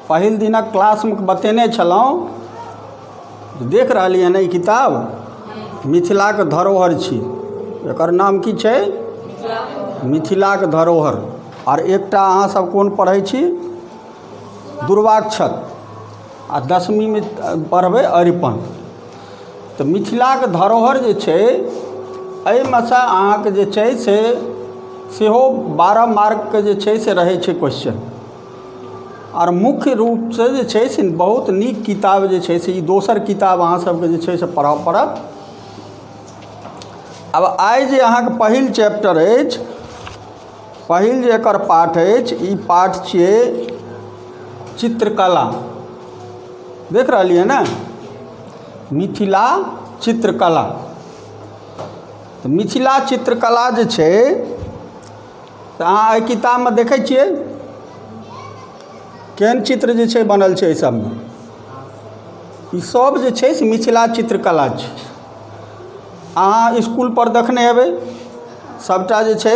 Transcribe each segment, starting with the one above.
पहिल दिनक क्लासमे बतेने छलहुँ। देख रहलियै ने, ई किताब मिथिलाके धरोहर छी। एकर नाम की छै? मिथिलाके धरोहर। आर एकटा अहाँसभ कोन पढ़ै छी? दुर्वाक्षत। आ दसमीमे पढ़बै अरिपन। तऽ मिथिलाके धरोहर जे छै, एहिमे सँ अहाँके जे छै से सेहो 12 मार्कके जे छै से रहै छै क्वेश्चन। आर मुख्य रूपसँ जे छै से बहुत नीक किताब जे छै से ई दोसर किताब अहाँ सबके जे छै से पढ़ऽ पड़त। आब आइ जे अहाँके पहिल चैप्टर अछि, पहिल जे एकर पाठ अछि, ई पाठ छियै चित्रकला। देख रहलियै ने, मिथिला चित्रकला। तऽ मिथिला चित्रकला जे छै, तऽ अहाँ एहि किताबमे देखै छियै केहन चित्र जे छै बनल छै एहि सबमे। ई सब जे छै से मिथिला चित्रकला छै। अहाँ इसकुलपर देखने हेबै, सभटा जे छै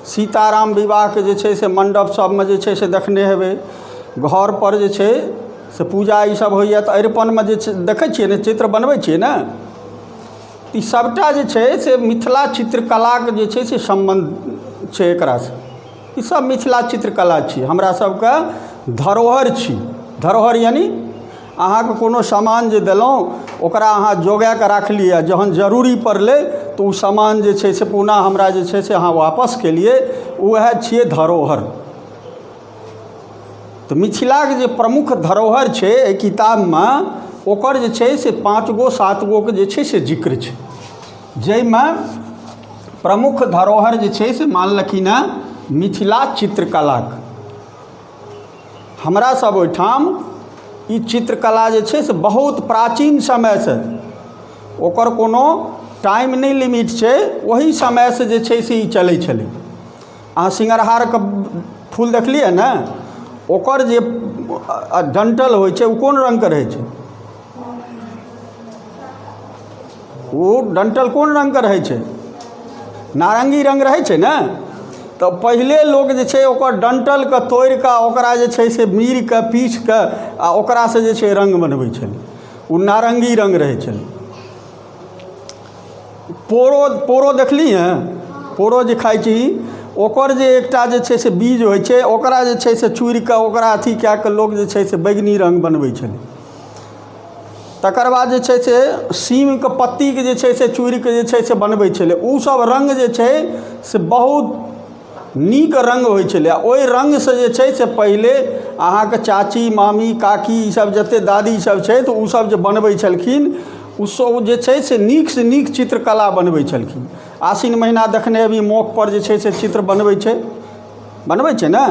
सीताराम विवाहके जे छै से मण्डप सभमे जे छै से देखने हेबै। घरपर जे छै से पूजा ईसभ होइए, तऽ अरिपनमे जे छै देखै छियै ने, चित्र बनबै छियै ने। ई सभटा जे छै से मिथिला चित्रकलाके जे छै से सम्बन्ध छै एकरासँ। ईसभ मिथिला चित्रकला छी, हमरा सभके धरोहर छी। धरोहर यानि अहाँके कोनो सामान जे देलहुँ, ओकरा अहाँ जोगाए कऽ राखलियै, जहन जरूरी पड़लै तऽ ओ सामान जे छै से पुनः हमरा जे छै से अहाँ वापस केलियै, उएह छियै धरोहर। तऽ मिथिलाके जे प्रमुख धरोहर छै, एहि किताबमे ओकर जे छै से 5 गो 7 गोके जे छै से जिक्र छै, जाहिमे प्रमुख धरोहर जे छै से मानलखिन हेँ मिथिला चित्रकलाके। हमरा सब ओहिठाम ई चित्रकला जे छै से बहुत प्राचीन समयसँ, ओकर कोनो टाइम नहि लिमिट छै, ओहि समयसँ जे छै से ई चलै छलै। अहाँ सिंगरहारके फूल देखलियै ने? ओकर जे डंटल होइ छै, ओ कोन रङ्गके रहै छै? ओ डंटल कोन रङ्गके रहै छै? नारङ्गी रङ्ग रहै छै ने। तऽ पहिले लोक जे छै ओकर डंटलके तोड़ि कऽ, ओकरा जे छै से मीर कऽ, पीस कऽ आ ओकरासँ जे छै रङ्ग बनबै छलै। ओ नारङ्गी रङ्ग रहै छलै। पोरो, पोरो देखली हँ? पोरो जे खाइ छी, ओकर जे एकटा जे छै से बीज होइ छै, ओकरा जे छै से चूड़ि कऽ, ओकरा अथी कए कऽ लोक जे छै से बैगनी रङ्ग बनबै छलै। तकर बाद जे छै से सीमके पत्तीके जे छै से चूड़ि कऽ जे छै से बनबै छलै। ओसभ रङ्ग जे छै से बहुत नीक रङ्ग होइ छलै। आ ओहि रङ्गसँ जे छै से पहिले अहाँके चाची, मामी, काकी, ईसभ जतेक दादीसभ छै, तऽ ओसभ जे बनबै छलखिन, ओसभ जे छै से नीकसँ नीक चित्रकला बनबै छलखिन। आसिन महिना देखने हेबै, मोखपर जे छै से चित्र बनबै छै, बनबै छै ने?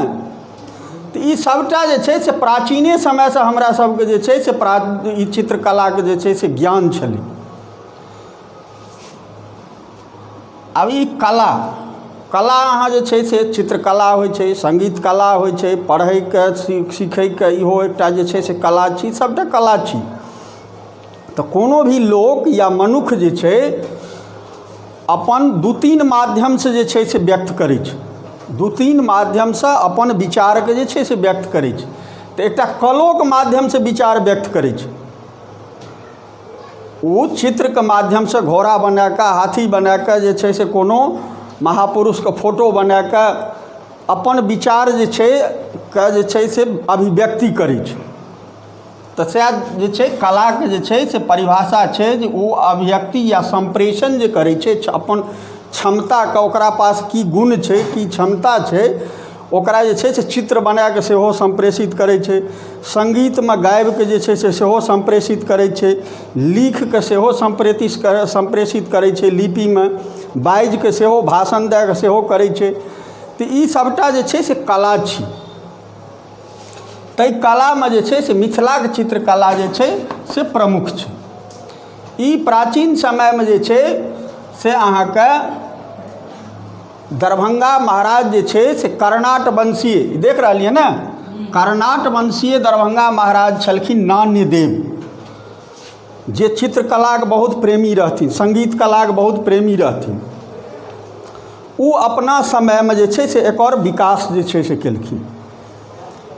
तऽ ई सभटा जे छै से प्राचीने समयसँ हमरा सभके जे छै से ई चित्रकलाके जे छै से ज्ञान छलै। आब ई कला, कला अहाँ जे छै से चित्रकला होइ छै, सङ्गीत कला होइ छै, पढ़ैके, सीखैके इहो एकटा जे छै से कला छी। सभटा कला छी। तऽ कोनो भी लोक या मनुख जे छै अपन दू तीन माध्यमसँ जे छै से व्यक्त करै छै, दू तीन माध्यमसँ अपन विचारके जे छै से व्यक्त करै छै। तऽ एकटा कलोके माध्यमसँ विचार व्यक्त करै छै। ओ चित्रके माध्यमसँ घोड़ा बनाए कऽ, हाथी बनाए कऽ, जे छै से कोनो महापुरुषके फोटो बनाए कऽ अपन विचार जे छै के जे छै से अभिव्यक्ति करै छै। तऽ सएह जे छै कलाके जे छै से परिभाषा छै जे ओ अभिव्यक्ति या सम्प्रेषण जे करै छै अपन क्षमताके, ओकरा पास की गुण छै, की क्षमता छै, ओकरा जे छै से चित्र बनाकऽ सेहो सम्प्रेषित करै छै, सङ्गीतमे गाबिकऽ जे छै से सेहो सम्प्रेषित करै छै, लिखिकऽ सेहो सम्प्रेषित करै छै, लिपिमे बाजिकऽ सेहो, भाषण दए कऽ सेहो करै छै। तऽ ई सभटा जे छै से कला छी। ताहि कलामे जे छै से मिथिलाके चित्रकला जे छै से प्रमुख छै। ई प्राचीन समयमे जे छै से अहाँके दरभंगा महाराज जे छै से कर्णाट वंशीय, देख रहलियै ने, कर्णाट वंशीय दरभंगा महाराज छलखिन नान्यदेव, जे चित्रकलाके बहुत प्रेमी रहथिन, सङ्गीत कलाके बहुत प्रेमी रहथिन। ओ अपना समयमे जे छै से एकर विकास जे छै से केलखिन।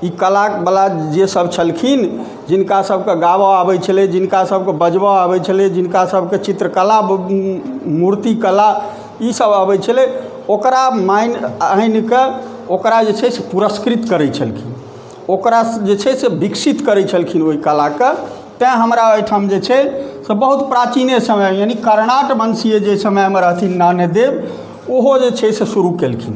ई कलावला जे सब छलखिन, जिनका सबके गाबऽ आबै छलै, जिनका सबके बजबऽ आबै छलै, जिनका सबके चित्रकला, मूर्तिकला ईसब आबै छलै, ओकरा मानि आनिकऽ ओकरा जे छै से पुरस्कृत करै छलखिन, ओकरा जे छै से विकसित करै छलखिन ओहि कलाके। तैँ हमरा एहिठाम जे छै से बहुत प्राचीने समय, यानि कर्णाट वंशीय जे समयमे रहथिन नान्यदेव, ओहो जे छै से शुरू केलखिन।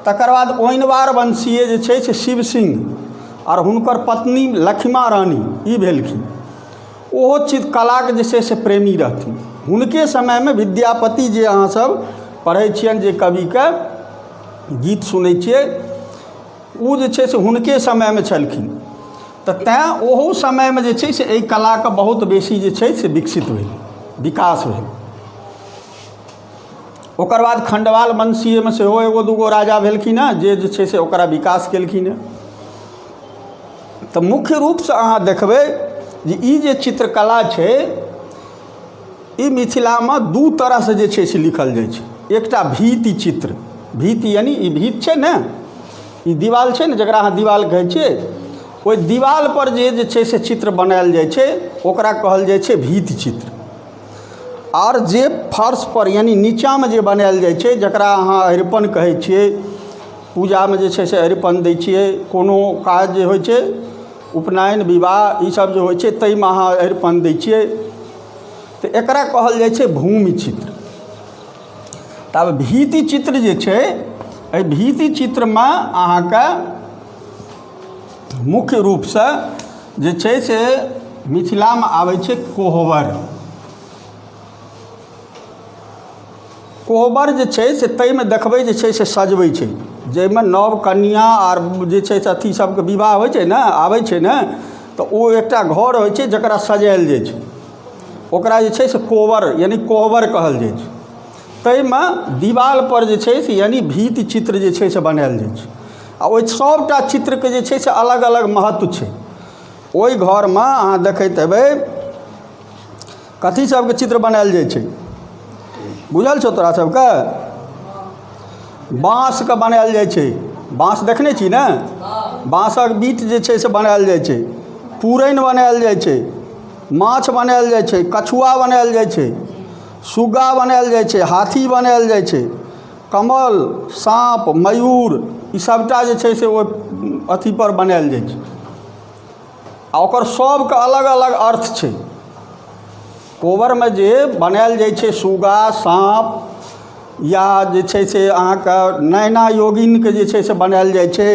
तकर बाद ओइनवार वंशीय जे छै से शिव सिंह आओर हुनकर पत्नी लखिमा रानी ई भेलखिन, ओहो चित्रकलाके जे छै से प्रेमी रहथिन। हुनके समयमे विद्यापति जे अहाँसभ पढ़ै छियनि, जे कविके गीत सुनै छियै, ओ जे छै से हुनके समयमे छलखिन। तऽ तैँ ओहू समयमे जे छै से एहि कलाके बहुत बेसी जे छै से विकसित भेल, विकास भेल। ओकर बाद खण्डवाल वंशीयमे सेहो एगो दूगो राजा भेलखिन हेँ जे जे छै से ओकरा विकास केलखिन हेँ। तऽ मुख्य रूपसँ अहाँ देखबै जे ई जे चित्रकला छै ई मिथिलामे दू तरहसँ जे छै से लिखल जाइ छै। एकटा भीति चित्र, भीति यानि ई भीत छै ने, ई दिवाल छै ने, जकरा अहाँ दिवाल कहै छियै, ओहि दिवालपर जे जे छै से चित्र बनायल जाइ छै ओकरा कहल जाइ छै भीति चित्र। आओर जे फर्शपर यानि नीचाँमे जे बनायल जाइ छै, जकरा अहाँ अरिपन कहै छियै, पूजामे जे छै से अरिपन दै छियै, कोनो काज जे होइ छै, उपनयन विवाह ईसब जे होइ छै ताहिमे अहाँ अरिपन दै छियै, तऽ एकरा कहल जाइ छै भूमि चित्र। तऽ आब भीति चित्र जे छै, एहि भीति चित्रमे अहाँके मुख्य रूपसँ जे छै से मिथिलामे आबै छै कोहबर। कोहबर जे छै से ताहिमे देखबै जे छै से सजबै छै, जाहिमे नव कनिआँ आर जे छै से अथी सबके विवाह होइ छै ने, आबै छै ने, तऽ ओ एकटा घर होइ छै जकरा सजायल जाइ छै, ओकरा जे छै से कोबर यानि कोहबर कहल जाइ छै। ताहिमे दिवालपर जे छै से यानि भीत चित्र जे छै से बनायल जाइ छै। आ ओहि सभटा चित्रके जे छै से अलग अलग महत्व छै। ओहि घरमे अहाँ देखैत हेबै कथी सबके चित्र बनायल जाइ छै, बुझल छौ तोरा सबके? बाँसके बनायल जाइ छै। बाँस देखने छी ने? बाँसक बीट जे छै से बनायल जाइ छै, पुरैन बनायल जाइ छै, माछ बनायल जाइ छै, कछुआ बनायल जाइ छै, सुग्गा बनायल जाइ छै, हाथी बनायल जाइ छै, कमल, साँप, मयूर, ई सभटा जे छै से ओहि अथीपर बनायल जाइ छै। आ ओकर सभके अलग अलग अर्थ छै। कोबरमे जे बनायल जाइ छै सुग्गा, साँप या जे छै से अहाँके नैना योगिनके जे छै से बनायल जाइ छै,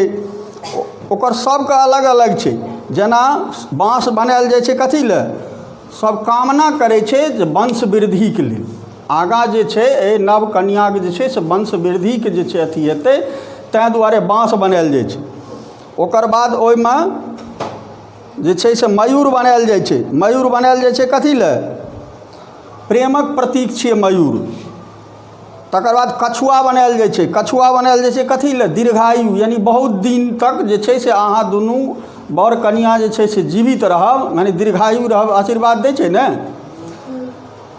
ओकर सभके अलग अलग छै। जेना बाँस बनायल जाइ छै कथी लए? सभ कामना करै छै जे वंश वृद्धिके लेल, आगाँ जे छै एहि नव कनिआँके जे छै से वंश वृद्धिके जे छै अथी हेतै, ताहि दुआरे बाँस बनायल जाइ छै। ओकर बाद ओहिमे जे छै से मयूर बनायल जाइ छै। मयूर बनायल जाइ छै कथी लए? प्रेमक प्रतीक छियै मयूर। तकर बाद कछुआ बनायल जाइ छै। कछुआ बनायल जाइ छै कथी लए? दीर्घायु, यानि बहुत दिन तक जे छै से अहाँ दुनू बर कनिआँ जे छै से जीवित रहब, यानि दीर्घायु रहब, आशीर्वाद दै छै ने।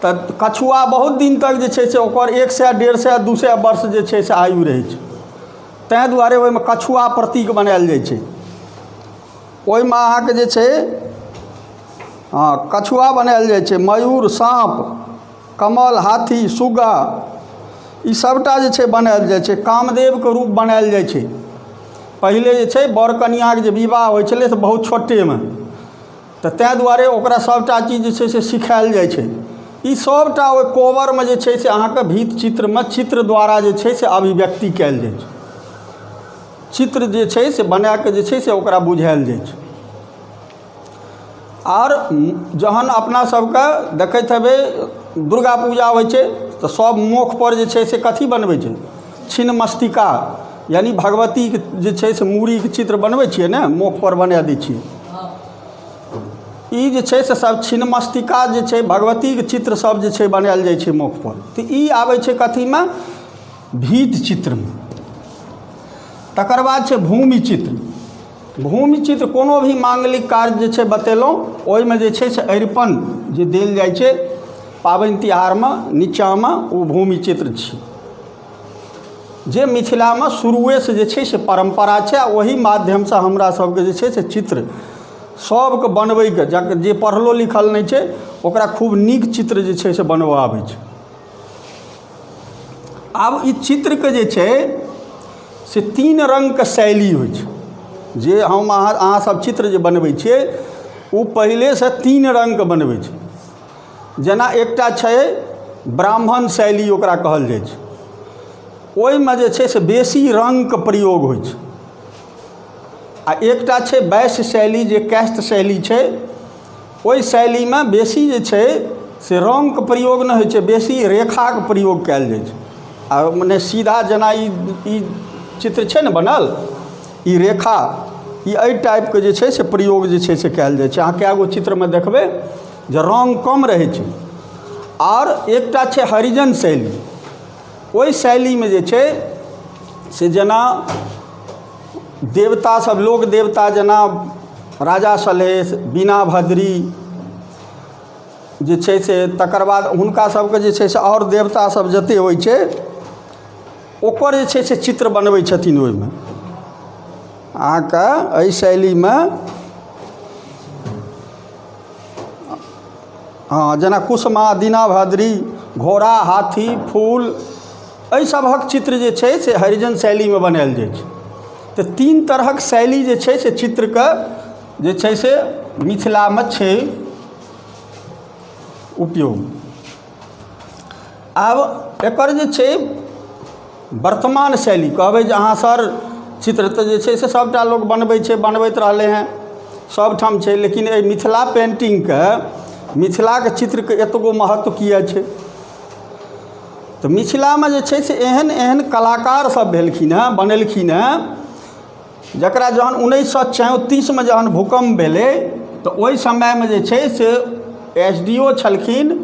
तऽ कछुआ बहुत दिन तक जे छै से ओकर 100, 150, 200 वर्ष जे छै से आयु रहै छै, ताहि दुआरे ओहिमे कछुआ प्रतीक बनायल जाइ छै। ओहिमे अहाँके जे छै हँ कछुआ बनायल जाइ छै, मयूर, साँप, कमल, हाथी, सुग्गा, ई सभटा जे छै बनायल जाइ छै। कामदेवके रूप बनायल जाइ छै। पहिले जे छै बर कनिआँके जे विवाह होइ छलै से बहुत छोटेमे, तऽ ताहि दुआरे ओकरा सभटा चीज जे छै से सिखायल जाइ छै। ई सभटा ओहि कोबरमे जे छै से अहाँके भीत चित्रमे चित्र द्वारा जे छै से अभिव्यक्ति कयल जाइ छै। चित्र जे छै से बनाकऽ जे छै से ओकरा बुझायल जाइ छै। आओर जहन अपना सबके देखैत हेबै दुर्गा पूजा होइ छै तऽ सब मोखपर जे छै से कथी बनबै छै? छिन्नमस्तिका, यानि भगवतीके जे छै से मूड़ीके चित्र बनबै छियै ने, मोखपर बना दै छियै। ई जे छै से सब छिन्नमस्तिका जे छै भगवतीके चित्र सब जे छै बनायल जाइ छै मोखपर। तऽ ई आबै छै कथीमे? भीत चित्रमे। तकर बाद छै भूमि चित्र। भूमि चित्र कोनो भी मांगलिक कार्य जे छै बतेलहुँ, ओहिमे जे छै से अरिपन जे देल जाइ छै पाबनि तिहारमे नीचाँमे, ओ भूमि चित्र छी। जे मिथिलामे शुरुएसँ जे छै से परम्परा छै आ ओहि माध्यमसँ हमरा सभके जे छै से चित्र सभके बनबैके जे पढ़लो लिखल नहि छै ओकरा खूब नीक चित्र जे छै से बनबऽ आबै छै। आब ई चित्रके जे छै से तीन रङ्गके शैली होइ छै। जे हम अहाँ अहाँसभ चित्र जे बनबै छियै ओ पहिलेसँ तीन रङ्गके बनबै छै। जेना एकटा छै ब्राह्मण शैली ओकरा कहल जाइ छै, ओहिमे जे छै से बेसी रङ्गके प्रयोग होइ छै। आ एकटा छै वैश्य शैली जे कैस्ट शैली छै, ओहि शैलीमे बेसी जे छै से रङ्गके प्रयोग नहि होइ छै, बेसी रेखाके प्रयोग कयल जाइ छै। आ मने सीधा जेना ई ई चित्र छै ने बनल, ई रेखा ई एहि टाइपके जे छै से प्रयोग जे छै से कयल जाइ छै। अहाँ कए गो चित्रमे देखबै जे रङ्ग कम रहै छै। आओर एकटा छै हरिजन शैली, ओहि शैलीमे जे छै से जेना देवता सब, लोक देवता जेना राजा सलहेश, बीना भद्री जे छै से, तकर बाद हुनका सबके जे छै से आओर देवता सब जते होइ छै ओकर जे छै से चित्र बनबै छथिन। ओहिमे अहाँके एहि शैलीमे हँ जेना कुसमा, दीनाभद्री, घोड़ा, हाथी, फूल, एहि सभक चित्र जे छै से हरिजन शैलीमे बनायल जाइ छै। तऽ तीन तरहक शैली जे छै से चित्रके जे छै से मिथिलामे छै उपयोग। आब एकर जे छै वर्तमान शैली कहबै जे अहाँ सर चित्र तऽ जे छै से सभटा लोक बनबै छै, बनबैत रहलै हेँ, सभठाम छै, लेकिन एहि मिथिला पेन्टिंगके, मिथिलाके चित्रके एतबो महत्व किए छै? तऽ मिथिलामे जे छै से एहन एहन कलाकार सब भेलखिन हेँ, बनेलखिन हेँ, जकरा जहन 1934मे जहन भूकम्प भेलै तऽ ओहि समयमे जे छै से एस डी ओ छलखिन,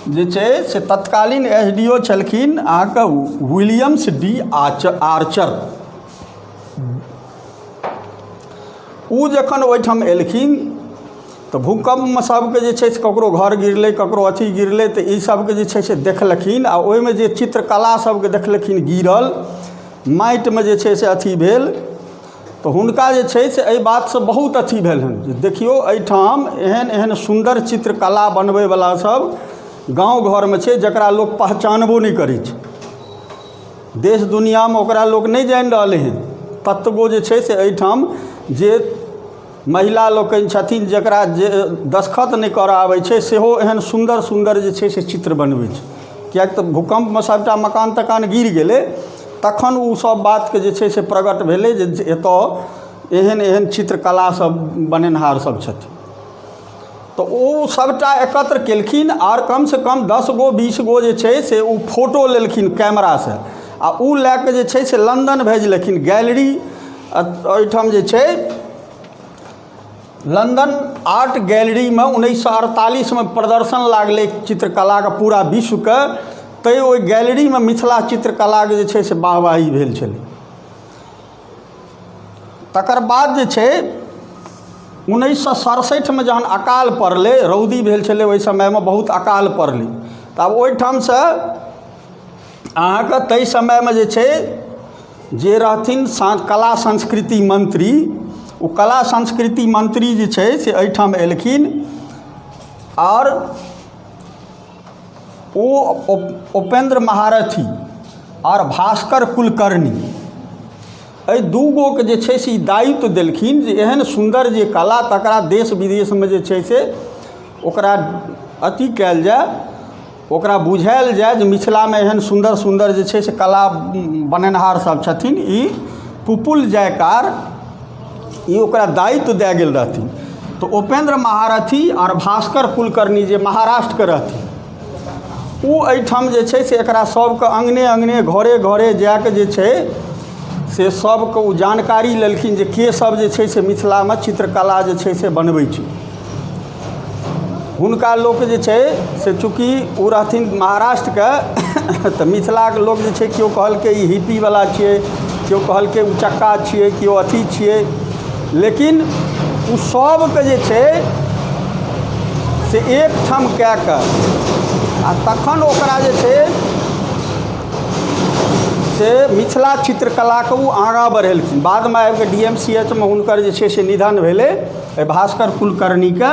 जे छै से तत्कालीन एस डी ओ छलखिन अहाँके विलियम्स डी आर्चर। ओ जखन ओहिठाम एलखिन तऽ भूकम्पमे सभके जे छै से ककरो घर गिरलै, ककरो अथी गिरलै, तऽ ई सभके जे छै से देखलखिन आ ओहिमे जे चित्रकला सभके देखलखिन गिरल माटिमे जे छै से अथी भेल, तऽ हुनका जे छै से एहि बातसँ बहुत अथी भेल हन जे देखियौ एहिठाम एहन एहन सुन्दर चित्रकला बनबैवला सभ गाँव घरमे छै जकरा लोक पहचानबो नहि करै छै, देश दुनिआँमे ओकरा लोक नहि जानि रहलै हँ। ततबो जे छै से एहिठाम जे महिला लोकनि छथिन जकरा जे दस्तखत नहि करऽ आबै छै सेहो एहन सुन्दर सुन्दर जे छै से चित्र बनबै छै। किएक तऽ भूकम्पमे सभटा मकान तकान गिर गेलै तखन ओ सभ बातके जे छै से प्रकट भेलै जे एतऽ एहन एहन चित्रकला सभ बनेनिहार सभ छथिन। तऽ ओ सभटा एकत्र केलखिन आओर कमसँ कम 10 गो 20 गो जे छै से ओ फोटो लेलखिन कैमरासँ आ ओ लए कऽ जे छै से लन्दन भेजलखिन गैलरी। ओहिठाम जे छै लन्दन आर्ट गैलरीमे 1948मे प्रदर्शन लागलै चित्रकलाके पूरा विश्वके, तै ओहि गैलरीमे मिथिला चित्रकलाके जे छै से वाहवाही भेल छलै। तकर बाद जे छै 1967मे जहन अकाल पड़लै, रौदी भेल छलै ओहि समयमे, बहुत अकाल पड़लै, तऽ आब ओहिठामसँ अहाँके ताहि समयमे जे छै जे रहथिन कला संस्कृति मंत्री, ओ कला संस्कृति मंत्री जे छै से एहिठाम एलखिन आओर ओ उपेन्द्र महारथी आओर भास्कर कुलकर्णी एहि दू गोके जे छै से ई दायित्व देलखिन जे एहन सुन्दर जे कला तकरा देश विदेशमे जे छै से ओकरा अथी कयल जाय, ओकरा बुझायल जाय जे मिथिलामे एहन सुन्दर सुन्दर जे छै से कला बनेनिहार सब छथिन। ई पुपुल जयकार ई ओकरा दायित्व दए गेल रहथिन। तऽ उपेन्द्र महारथी आओर भास्कर कुलकर्णी जे महाराष्ट्रके रहथिन ओ एहिठाम जे छै से एकरा सबके अङ्गने अङ्गने घरे घरे जाकऽ जे छै से सबके ओ जानकारी लेलखिन जे के सब जे छै से मिथिलामे चित्रकला जे छै से बनबै छै। हुनका लोक जे छै से चूँकि ओ रहथिन महाराष्ट्रके तऽ मिथिलाके लोक जे छै केओ कहलकै ई हिप्पीवला छियै, केओ कहलकै उचक्का छियै, केओ अथी छियै, लेकिन ओ सबके जे छै से एकठाम कए कऽ आ तखन ओकरा जे छै से मिथिला चित्रकलाके ओ आगाँ बढ़ेलखिन। बादमे आबिके डी एम सी एच मे हुनकर जे छै से निधन भेलै एहि भास्कर कुलकर्णीके।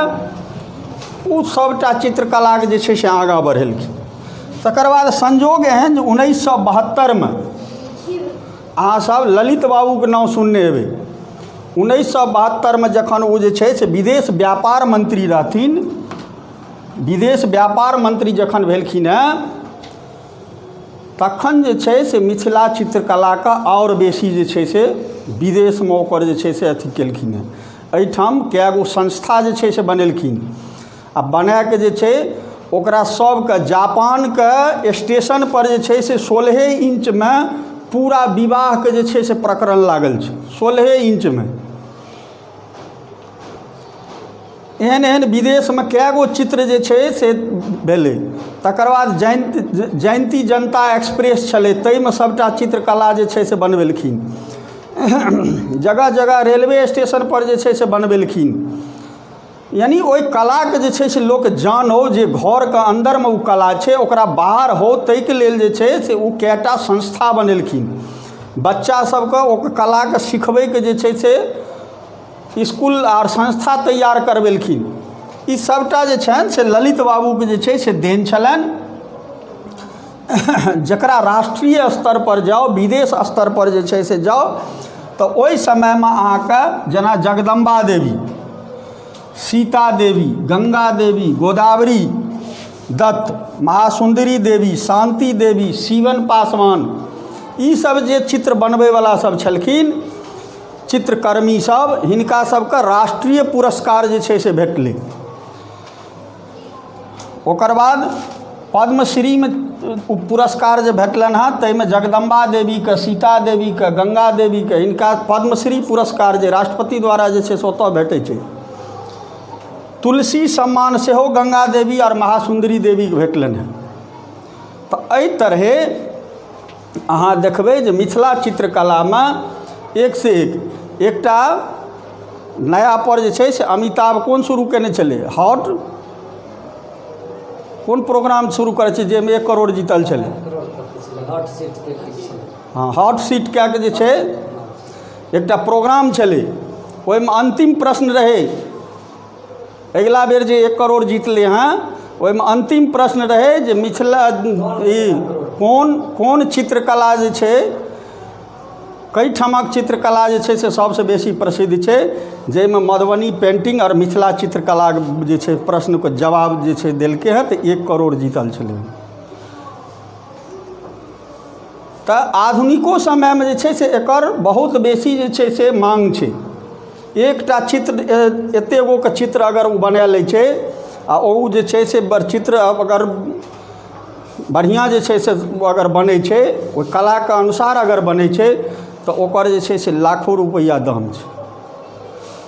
ओ सभटा चित्रकलाके जे छै से आगाँ बढ़ेलखिन। तकर बाद संयोग एहन जे 1972मे अहाँसभ ललित बाबूके नाम सुनने हेबै। 1972मे जखन ओ जे छै से विदेश व्यापार मंत्री रहथिन, विदेश व्यापार मंत्री जखन भेलखिन हेँ तखन जे छै से मिथिला चित्रकलाके आओर बेसी जे छै से विदेशमे ओकर जे छै से अथी केलखिन हेँ। एहिठाम कए गो संस्था जे छै से बनेलखिन आ बनाके जे छै ओकरा सभके जापानके स्टेशनपर जे छै से 16 इंचमे पूरा विवाहके जे छै से प्रकरण लागल छै 16 इंचमे। एहन एहन विदेशमे कए गो चित्र जे छै से भेलै। तकर बाद जयन्ती जनता एक्सप्रेस छलै, ताहिमे सभटा चित्रकला जे छै से बनबेलखिन। जगह जगह रेलवे स्टेशनपर जे छै से बनबेलखिन। यानि ओहि कलाके जे छै से लोक जानो जे घरके अन्दरमे ओ कला छै ओकरा बाहर हो, ताहिके लेल जे छै से ओ कएटा संस्था बनेलखिन। बच्चा सबके ओ कलाके सिखबैके जे छै से इसकुल आर संस्था तैयार करबेलखिन। ई सभटा जे छनि से ललित बाबूके जे छै से देन छलनि, जकरा राष्ट्रीय स्तरपर जाउ, विदेश स्तरपर जे छै से जाउ, तऽ ओहि समयमे अहाँके जेना जगदम्बा देवी, सीता देवी, गङ्गा देवी, गोदावरी दत्त, महासुन्दरी देवी, शान्ति देवी, शिवन पासवान, ईसभ जे चित्र बनबैवला सभ छलखिन चित्रकर्मी सब, हिनका सबके राष्ट्रीय पुरस्कार जे छै से भेटलै। ओकर बाद पद्मश्रीमे पुरस्कार जे भेटलनि हँ ताहिमे जगदम्बा देवीके, सीता देवीके, गङ्गा देवीके, हिनका पद्मश्री पुरस्कार जे राष्ट्रपति द्वारा जे छै से ओतऽ भेटै छै। तुलसी सम्मान सेहो गङ्गा देवी आओर महासुन्दरी देवीके भेटलनि हँ। तऽ एहि तरहे अहाँ देखबै जे मिथिला चित्रकलामे एकसँ एक एकटा नयापर जे छै से अमिताभ कोन शुरू कयने छलै, हॉट कोन प्रोग्राम शुरू करै छै जाहिमे 1 करोड़ जीतल छलै, हँ हॉट सीट कए कऽ जे छै एकटा प्रोग्राम छलै, ओहिमे अन्तिम प्रश्न रहै, अगिला बेर जे 1 करोड़ जीतलै हँ ओहिमे अन्तिम प्रश्न रहै जे मिथिला ई कोन कोन चित्रकला जे छै, कई ठामक चित्रकला जे छै से सबसँ बेसी प्रसिद्ध छै, जाहिमे मधुबनी पेन्टिंग आओर मिथिला चित्रकला जे छै प्रश्नके जवाब जे छै देलकै हँ तऽ 1 करोड़ जीतल छलै। तऽ आधुनिको समयमे जे छै से एकर बहुत बेसी जे छै से माँग छै। एकटा चित्र एतेक गोके चित्र अगर ओ बना लै छै आ ओ जे छै से चित्र अगर बढ़िआँ जे छै से अगर बनै छै, ओहि कलाके अनुसार अगर बनै छै तऽ ओकर जे छै से लाखो रुपैआ दाम छै।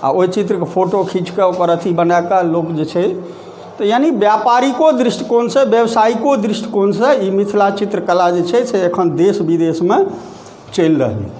आ ओहि चित्रके फोटो खींचके ओकर अथी बनाकऽ लोक जे छै तऽ यानि व्यापारिको दृष्टिकोणसँ, व्यावसायिको दृष्टिकोणसँ ई मिथिला चित्रकला जे छै से एखन देश विदेशमे चलि रहलै।